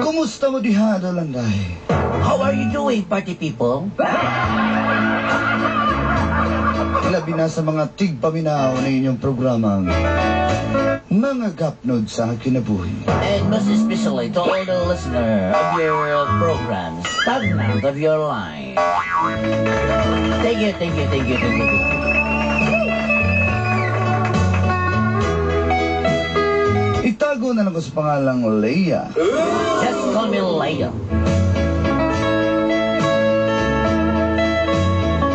Kumusta mo diha, Dolanday? How are you doing, party people? Labi na sa mga tigpaminaw ng inyong programang Mga Gapnod sa Kinabuhi. And most especially to all the listener of your programs, stagnant of your life. Thank you, thank you, thank you, thank you, thank you. Itago na lang ko sa pangalang Leia. Just call me Leia.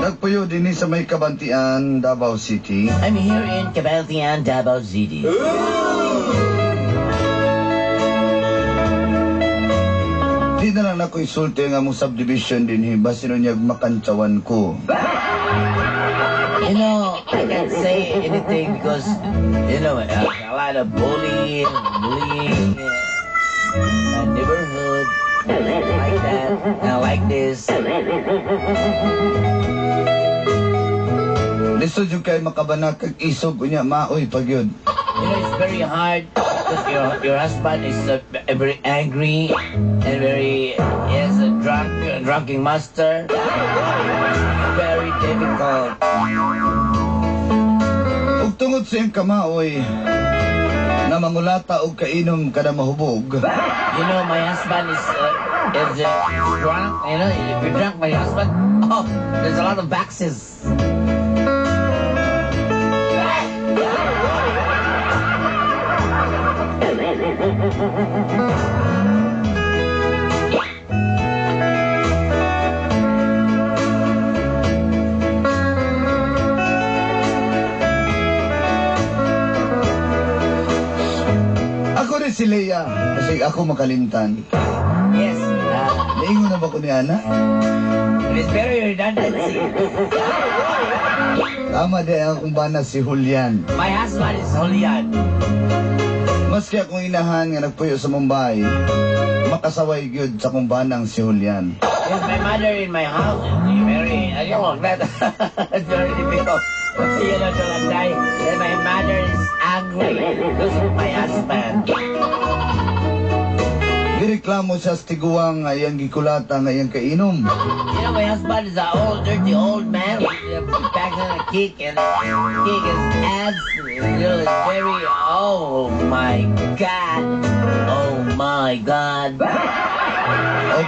Nagpuyo din sa may Kabantian, Davao City. I'm here in Cabaltian, Davao City. Di na lang ako isulti ang among subdivision din, basin unyag makantsawan ko. You know, I can't say anything because, you know, a lot of bullying, my neighborhood, like that, and like this. Lisod yung kay makabanak kag isog unya maoy pagyud. You know, it's very hard because your husband is very angry and very, yes, a drunken master. Very difficult. Ug tungod sa iyang kamaoy na mangulata og kainom kada mahubog. You know, my husband is drunk. You know, if you drunk my husband, oh, there's a lot of boxes. Ako rin si Leia, kasi ako makalimtan. Yes, Naingon na ba ko ni Ana? it is very redundancy. Tama di ang akong bana si Julian. My husband is Julian. Maski akong inahan nga nagpuyo sa Mumbai, makasaway gyud sa akong banang si Julian. Yes, my mother in my house is very, I don't know, that it's very difficult. You know, Dolanday, and my mother is angry because of my husband. Gireklamo siya sa tiguang nga iyang gikulata nga iyang kainom. You know, my husband is an old, dirty old man with a back and a kick and kick his ass. You know, it's very, oh my God. Oh my God. Og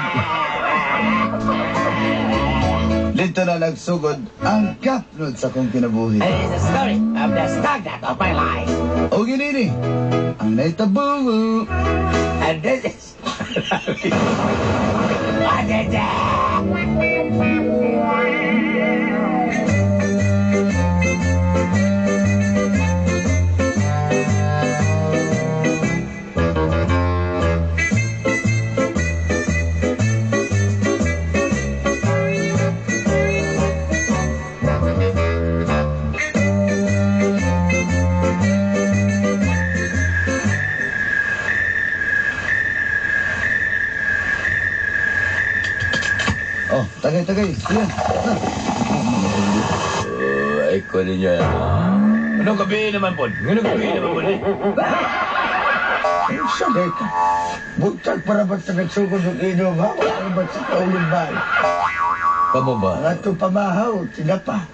dito na nagsugod ang gapnod sa akong kinabuhi. And it's a story of the stagnant of my life. O ginini, ang naitabo. And this is... What is that? Oh, tagay, tagay. Yan. Ay, ko ninyo. Anong gabi naman po? Anong gabi naman po? Sa deka. Buntag para ba't sa nagsugod ng inom, ha? Para ba't sa kaulong ba? Kamo ba? Ang atong pamahaw, tinapa.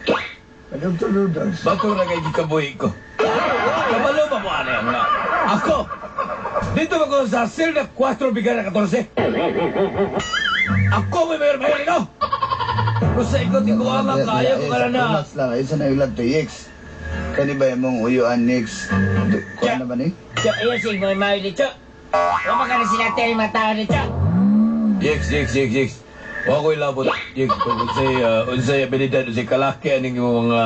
Anong tuludos? Bato na kay gikabuhi ko. Kabalo ba mo ano yan? Ako! Dito ba ko sa Silda 4 Bigara 14? Ako may mayor-mayor ino! Pero sa ikot ko ama, kaya ko ka na. Relax lang. Isa na yung to X. Kani ba yung mong uyuan, Nix? Kuha na ba ni? Iyo, sige, may mayor dito. Wa pa ka na sila tel mga tao dito. Jigs, jigs, jigs, jigs. Wa ko'y labot, jigs. Kung unsay abilidad, unsay kalaki aning imong mga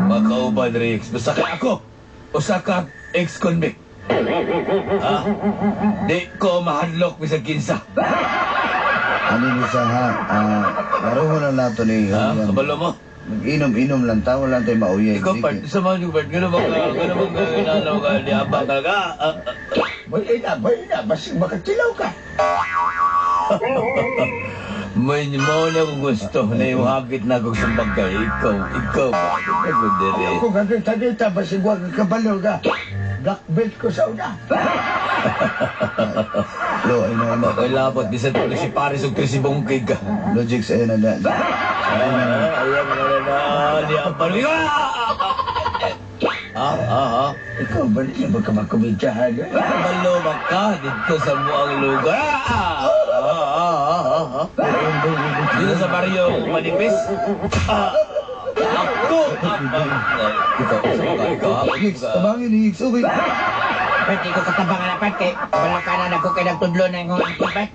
mga kauban, Jigs. Basta kay ako, usa ka ex-convict. Ha? Di ko mahadlok bisag kinsa. Ano ni sa ha? Laro mo lang nato ni Ha? Julian. Kabalo mo? Mag-inom-inom lang ta, wala tayo mauya. Ikaw, Bart, sa mga yung Bart, gano'n ba ka, gano'n ba ka, inaano ka, di abang ka, ah, ah, ah. Bay na, basig makatilaw ka. May mao na akong gusto na yung hagit na akong sumbag ka. Ikaw, ikaw ba? Ikaw, dere. Ako gagita-gita, basig wag ka kabalo ka. Black belt ko sa una. Lo, ay na, na. Okay, labot. Bisan pa si Paris ug Trisibong kay ka. Lo, Jigs, ayun na na. Ayan na na na. Di abang. Ah, ah, ah. Ikaw ba niya baka makumidyahan? Eh? Kabalo ba ka dito sa muang lugar? Ah, ah, ah, ah, ah. Dito sa baryo Manipis. Ah, ako! Ah, ah. Ikaw, isa ka, ikaw, ha? Jigs, tabangin ni Jigs, okay. Part, di ko katabangan na part kay wala ka na nagko kay nagtudlo na imong angkol part.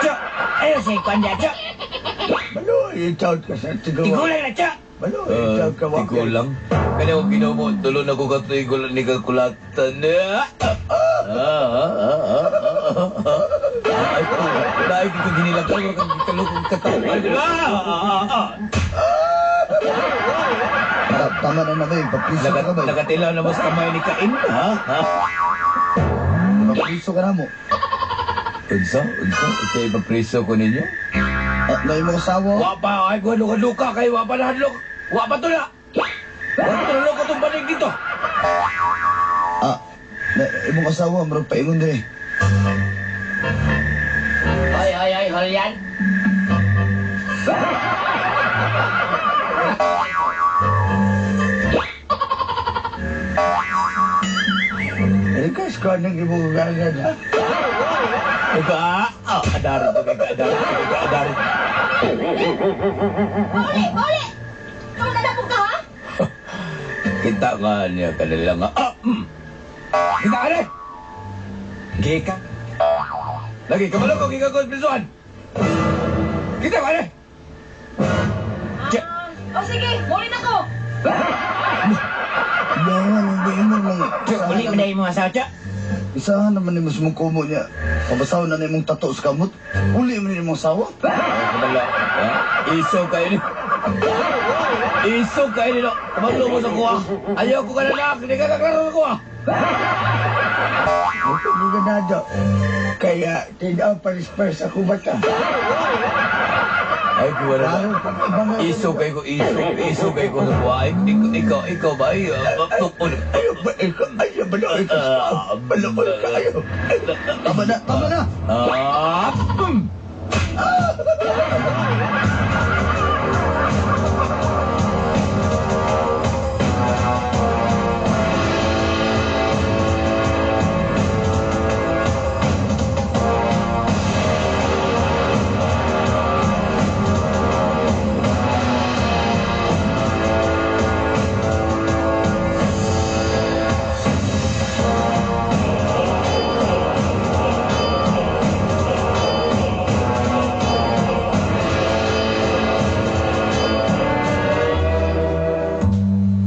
Chok! Ayo sa ikuan dia, Chok! Balo, itaw ka sa tigawa. Tigulang na, Chok! Balo, itaw ka wakil. Tigulang. Kaya kung ginawa mo, tulo na ko katuigulan ni kakulatan. Ah, ah, ah, ah, ah, ah. Ay, ko, dahil ko ginilag ko, kang kalukong katawan. Ah, ah, ah, ah. Tama na na ba yun? Papriso ka ba? Nakatilaw na mas kamay ni Kain, ha? Ha? Papriso ka na mo. Unsa? Unsa? Unsa ipapriso ko ninyo? Ah, na imong asawa? Wa pa, ay ko luka kay wa pa nahadlok. Wa pa to na. Wa pa to ko tong banig dito. Ah, na imong asawa, marag paingon din eh. Hoy, hoy, hoy, Julian. Request ko anong imong gagan, ha? Ikaw, ah, ah, adarit, ikaw, adarit, ikaw, adarit. Uli! Uli! Ikaw na ka, ha? Kita nga niya kanila nga. Ah, mm. Kita ka na! Gika. Lagi, kamalo ko, gika ko, prisuan. Kita ka na! Ah, oh, sige, muli na ko. Jangan, hindi mo mga... Chok, uli mo na imong asawa, Chok. Isahan naman ni mas mong kumo niya. Kabasaw na na imong tato sa kamot. Uli mo ni imong asawa. Kabalo. Ha? Iso kayo ni. Iso kayo ni. Kabalo mo sa kuha. Ayaw ko ka na nak. Hindi ka kaklaro sa kuha. Ito ko ganado. Kaya, tinaw paris-paris ako bata. Ay, kuha na. Lalo pag ibang... Iso kayo ko, iso. Iso kayo ko sa kuha. Ay, ikaw, ikaw ba? Ay, tukon. Ayaw ba, ikaw, ayaw ba, ikaw, balo, kayo. Tama na, tama na! Ah, mm.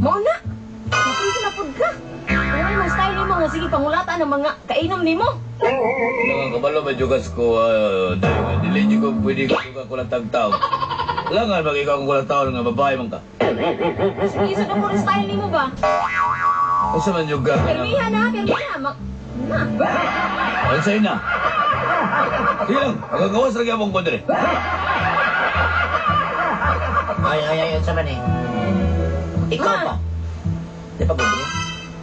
Mao na. Mapriso na pud ka. Ay, mo style nimo nga sige pangulatan ang mga kainom nimo. Mga kabalo ba jugas ko, dahil dili ko pwede ko ka kulang tagtaw. Langan mag ikaw kung kulang tao nga babae man ka. Sige, sa ko style nimo ba? Unsa man juga ka na? Permiha na, permiha. Na. Unsay na? Sige lang, magagawas ra gyapon ko dire. Ay, ay, ay, unsa man eh. Ikaw pa. Di pa gud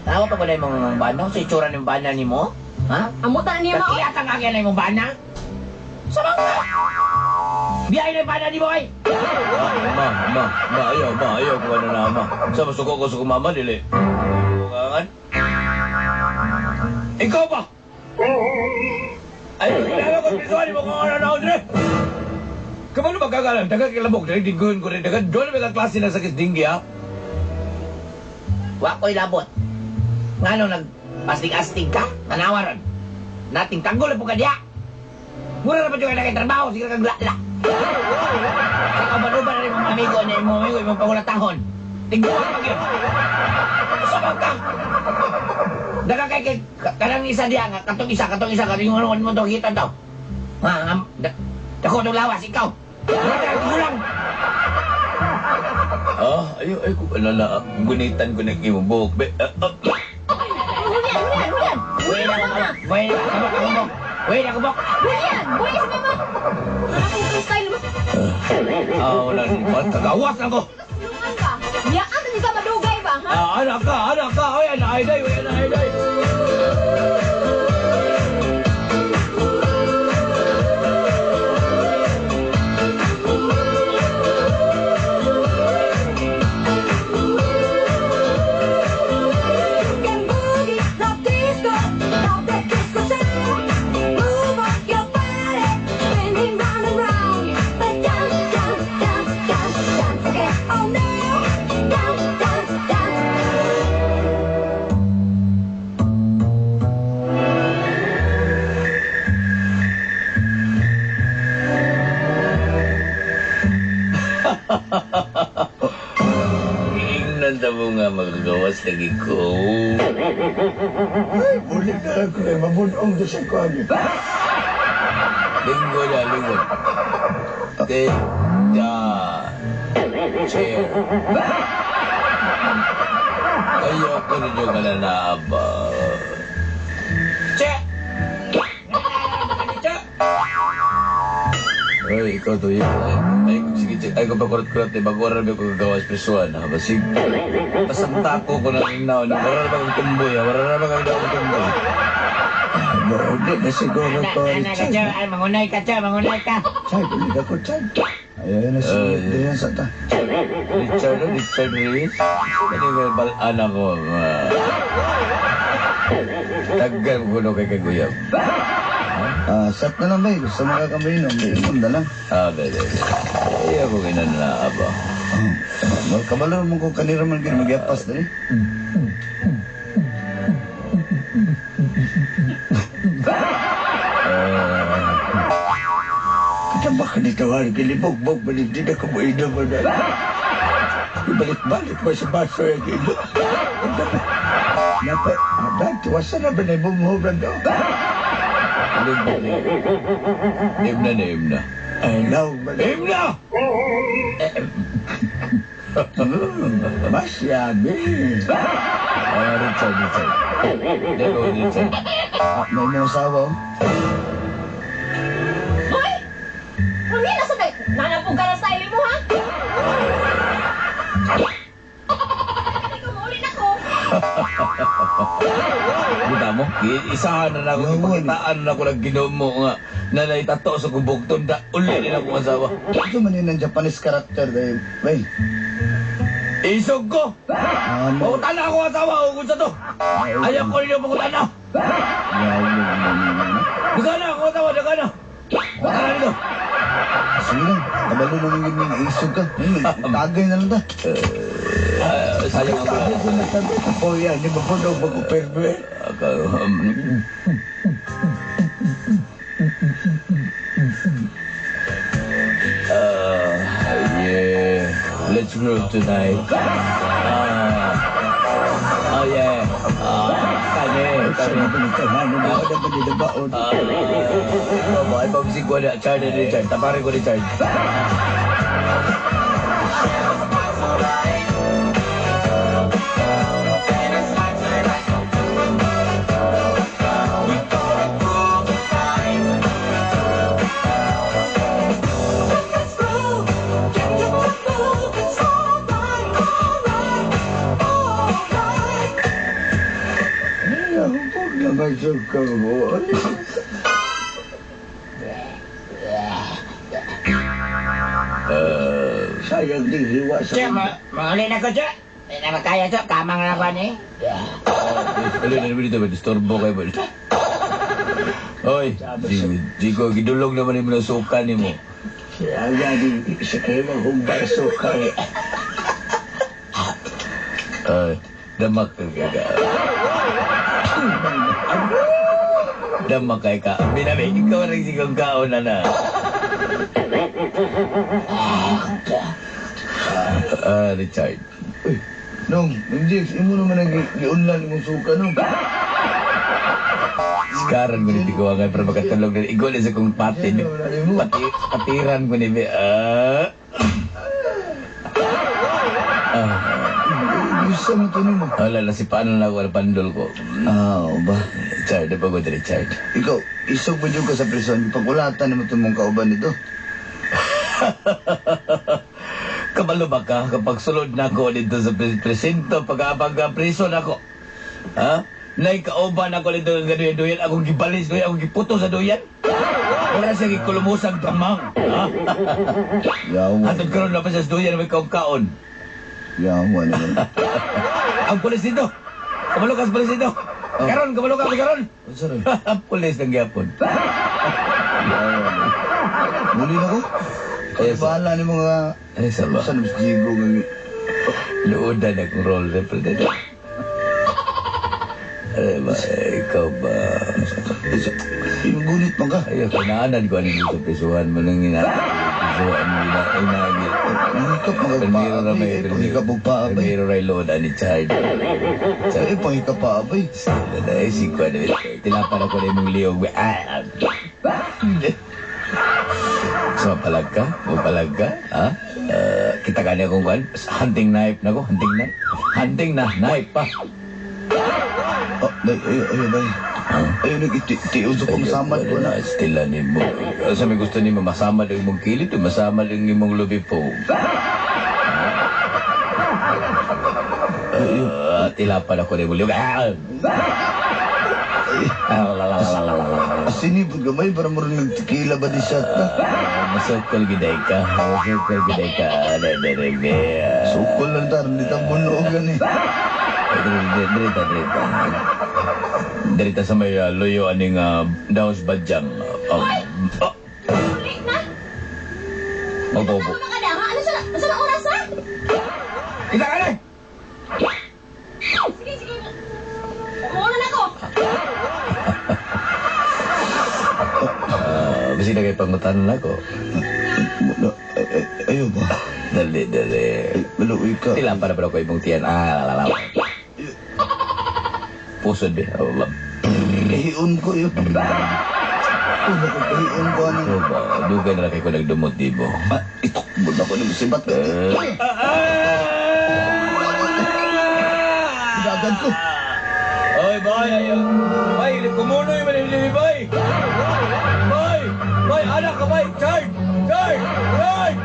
Tawa pa ko na imong bana sa itsura ng bana nimo? Ha? Amutan niya mao. Kakiya kang agyan na imong bana? Sa mga Biyay na yung bana nimo ay. Ah, ma, ma, ma, ayaw, ma, ayaw ko ano na, ma. Sa masuko ko sa kumama, dili. Ngan. Ikaw pa! Ay, kailangan ko prisuhan mo kung ano na dire. Kamano magkagalan? Daga kilabok, dili dingguhin ko rin. Daga doon may klase na sakit dinggi, ha? Wa ko'y labot. Ngano nagpastig-astig ka? Tanawa ron. Nating tanggol po ka diya. Mura na pa dyan ka na kay trabaho, sige kang lala. Sa kauban-uban na rin mga amigo niya, imong amigo, imong pangulatahon. Tigbuhan pag yun. Sabang ka. Daga kay kay kanang isa diya nga, katong isa, katong isa, katong ano mo to kita to. Ha, dako tong lawas, ikaw. Mura ka gulang. Ah, ayo, ay, ko, alala, gunitan ko ng imong buhok. Be, ah, ah. Julian, Julian, Julian. Buhay na ako, buhay na ako, bok, buhay na ako, bok. Julian, buhay sa mama. Ano style mo? Ah, wala ni pa. Kagawas na ko. Tulungan ka. Yaan ka madugay ba, ha? Ah, anak ka, anak ka, oy, anak, ay, day, oy, anak, ay, day. Can boogie, rock disco, rock that disco sound. Move up your body, spinning round and round. But dance, dance, dance, dance, dance again. Oh no, dance, dance, dance. Ingnan ta mo nga magagawas lagi ko. Ay, bulit na lang ko eh. Mabunong doon sa kuwan. Linggo na, linggo. Take the chair. Ayoko ninyo ka na naaba. Che! Che! Ay, ikaw to yun. Ay, sige, sige. Ay, ko pa kurat-kurat eh. Bago rin ko gagawas prisuan ha. Basig, basang tako ko na inaw. Wala na ba kang tumboy ha? Wala na ba kang daong tumboy? Bulit na siguro ko, Anak ka, Richard. Che. Ay, mangunay ka, Che. Mangunay ka. Chad, bulit ako, Chad. Ayun na si Ay. Adrian sa ta. Richard, oh, Richard Reyes. Ano yung balaan ako? Tagal ko no kay Kaguyab. Ah, shot na lang ba? Gusto mo ka kami inom, inom na lang. Ah, bede. Ay, ako kinanaaba. Oh, kabalo mo kung kanira man gid magyapas dali. Kita ba ka dito, ha? Gilibog-bog ba hindi na kumuinom mo na. Ibalik-balik mo sa baso yung inom. Napa, dati, wasa na ba na ibumuhuran do? Imna na, imna. Ay, naw, ba na? Imna! Mas yabi. Ah, Richard, Richard. Debo, Richard. Ah, may mga asawa oh. Hoy! Pamila sa tayo. Nanapog ka na style mo, ha? Ikaw maulin ako. Kita mo? Isahan na ako, ipakitaan na ako ng ginom mo nga na naitato sa kubukton da uli din akong asawa. Ito man yun ang Japanese character dahil, bay. Isog ko! Ah, mo. Pangutan na ako asawa, ugod sa to! Ayaw ko ninyo pangutan na! Daga na ako asawa, daga na! Pangutan na dito! Sige lang, kabalo naman yun yung isog ka. Tagay na lang ta. Ah, sayang ako lang. Oh, yan, di ba po daw mag-perme? Yeah. Let's groove tonight. Ah, oh yeah. Ah, kani, kani. Ah, ay, pabisig ko na. Richard, Richard. Taparin ko, Richard. Let's groove, get to the move. It's alright, alright, alright. Ay, hubog naman sa kamo. Sayang di hiwa sa... Che, maulin ako, Che. Hindi na makaya, Che. Kamang na ako, ni. Alin, ano ba dito ba? Disturbo kayo ba? Oy, Jigo, gidulog naman yung mga suka ni mo. Siya di sa kayo maghumba suka. Ay, damak ka gaga. Dama kay ka. Binami, ikaw rin sigong kaon na na. Ah, Richard. Uy, nung, hindi, imo naman ang giunlan imong suka, nung. Sikaran ko ni Tiguangan para makatulog na. Igol sa kong pati. Pati, patiran ko ni Ah. Ah. Bisa mo to nimo. Wala na si paano na ako ang pandol ko. Ah, o ba? Richard, napagod Richard. Ikaw, isog mo dyan ka sa prison, pagulatan naman itong mong kauban nito. Kabalo ba ka kapag sulod na ako dito sa presinto, pag-abang ka priso na ako? Ha? Naikauban ako dito ng gaduyan-duyan, akong gibalis, duyan, akong giputo sa duyan? Wala siya gikulumusang damang. Ha? Yawa. Hatod karon na pa siya sa duyan, may kaon-kaon. Yawa naman. Ang pulis dito! Kabalo ka sa pulis dito! Karon, kabalo ka, karon! Unsa rin? Ang pulis ng gyapon. Yawa. Muli na ko. Ay, Ay, bahala ni mga... Ay, sa ba? Saan mas jigo nga. Luodan akong role representative. Ay ba, ikaw ba? Yung gunit man ka. Ay, kinaanan ko ano sa prisuhan mo nang ina. Prisuhan mo na inagi. Pangikap Primero na may magpaabay. Pangikap magpaabay. Primero ray load ani child. Eh, pangikap paabay. Ay, si Kwan. Tinapan ako na imong liyog. Ah! So, mapalag ka? Mapalag ka? Ha? Kita ka niya kung kwan? Hunting knife na ko. Hunting knife. Hunting na. Knife pa. Oh, day, ayo, ayo, day. Ayo, nag-itiyon sa kong samad ko na. Stila ni mo. Sa may gusto ni mo, masama lang imong kilid o masama lang imong lubi po. Tilapan ako na imong liyog. Ah! Ah, la, la, la, la, la, la, la. Asinipod gamay para mo rin nagtikila ba di siya ta? Masukol giday ka. Masukol giday ka. Dere, dere, Sukol lang taron, di tambon noong gani. Dirita, dirita. Dirita sa may luyo aning daos badyang. Oh. Oh. Uli na. Opo, opo. Ano ka na, ha? Ano sa, ano sa oras, ha? Kita ka na! Sige, sige. Muna na ako. Basi na kayo pangutanan ako. Ayo ba? Dali, dali. Maluoy ka. Tila para para ko imong tiyan. Ah, la, la, la. Pusod be. Allah. Kahion ko yun. Una ko kahion ko anong... Ano ba? Dugay na lang kayo ko nagdumot, di mo. Ah, itukbod ako ng sibat. Dagan ko. Oy, boy, ayaw. Bay, kumunoy man yung bay. Bay, bay, anak ka, bay. Charge! Charge! Charge!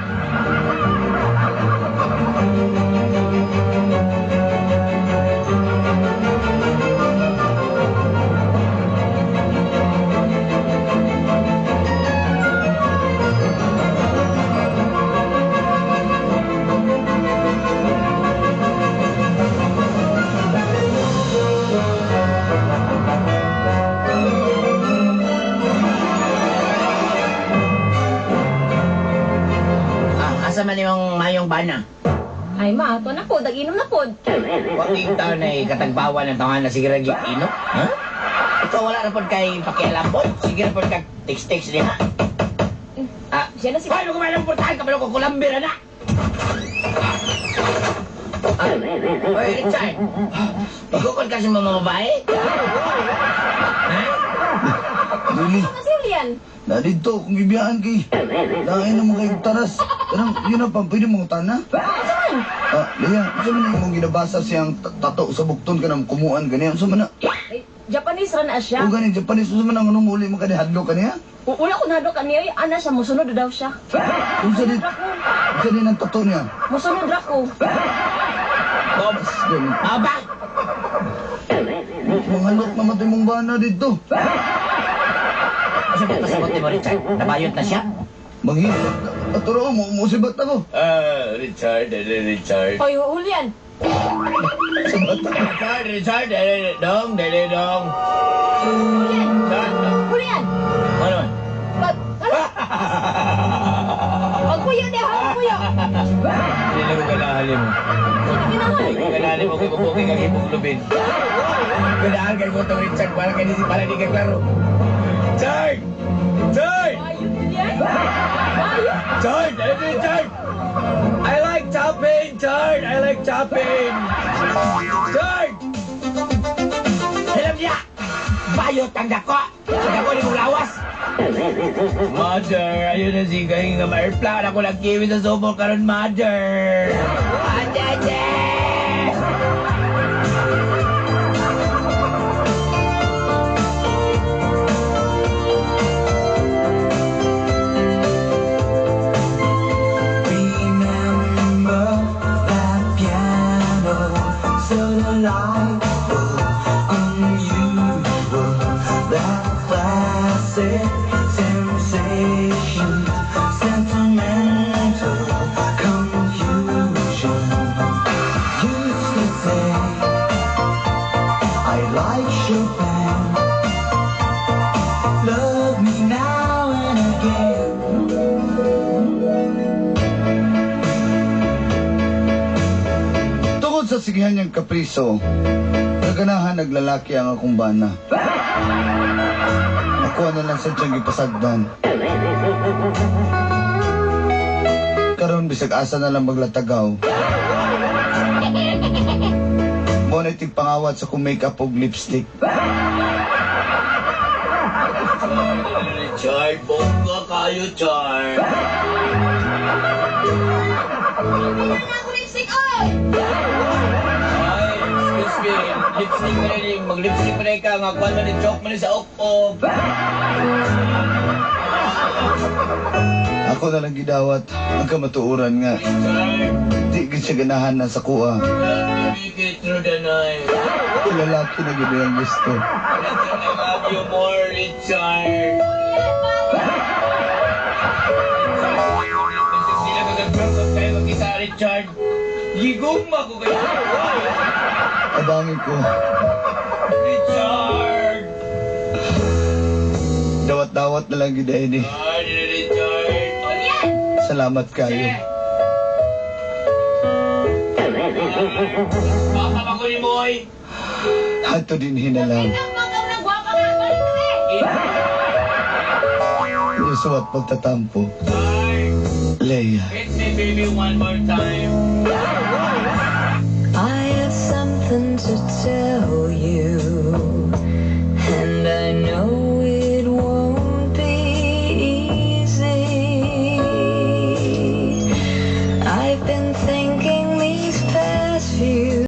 Ah, asa man yung mayong bana? Ay, ma, ato na po. Dag-inom na po. Wa itaw na katagbawan ng tangan na sige ra gyud inom. Ha? Ikaw wala ra pod kay pakialam pod. Sige ra pod kag text-text diha. Ah, Siya na si... Paano kumain ng portahan kabalo ko kulambira na? Ah, oy, Richard. Igukod kasi mga babae? Ha? Dili. Ano si Julian? Na dito, kung ibiyaan kay. Lain naman kay taras. Kanang, yun na pang pwede mong tana. Ah, Lea, unsa man imong ginabasa siyang tato sa bukton kanang kumuan kaniya? Unsa man na? Ay, Japanese ra na siya. O gani Japanese unsa man ang anong muli mo kani hadlo kaniya? Wala ko nado kaniya. Ay, ana siya, musunod daw siya. Unsa di Musunod ra ko. unsa din ang tato niya? Musunod ra ko. Bob, Gani. aba! Manghalok naman to imong bana dito. Asa ba pasabot ni mo, Richard? Nabayot na siya? Manghilot. Aturo mo musibat ako. Ah, Richard, Richard. Hoy, Julian. Sibat ako. Richard, Richard, dong, dali, dong. Julian. Richard. Julian. Ano man? Pag... Ano? Pagkuyo niya, ha? Pagkuyo. Hindi na ko ganahan mo. Hindi ginahan. Hindi ko ganahan mo kay mabuking ang himong lubin. Ganahan kay ko Richard, para kay di para di ka klaro. Richard! Richard! Bayot niya. Bayot. Richard! Richard! I like chopping, Richard! I like chopping! Richard! Alam niya! Bayot ang dako! Ang dako ni mong lawas! Mother, ayun na si Gahing nga ma-airplane ako lang kiwi sa subo karon, mother! Ate! Remember that piano, so delightful, unusual, that classic sensation, sentimental confusion. Used to say, I like Chopin. Love me now and again. Tungod sa sigihan niyang kapriso, naganahan naglalaki ang akong bana. Ako na lang sa tiyang gipasagdan. Karon bisag asa na lang maglatagaw. Mo na itig pangawat sa kong makeup og lipstick. Richard, bongga kayo, Chard. Wala na ako lipstick, oy! Ay, excuse me. Lipstick mo na rin. Mag-lipstick mo na ka. Nga kuwan man ni joke man ni sa ok-ok. Ako na lang gidawat ang kamatuoran nga. Richard, Di gid siya ganahan na sa kuha. help me make it through the night. Lalaki na gid ang gusto. Let me love you more, Richard. Sila kagag-broke up kayo magkita, Richard. Gigugma ko kayo. Abangin ko. Richard! Dawat-dawat na lang gid ini. Ay, Richard. Yan! Salamat kayo. Baka ba ko ni Moy? Hato din hinalang. Ang magaw ng gwapa nga, balik na eh! Suwat pagtatampo. Richard! Leia. Hit me, baby, one more time.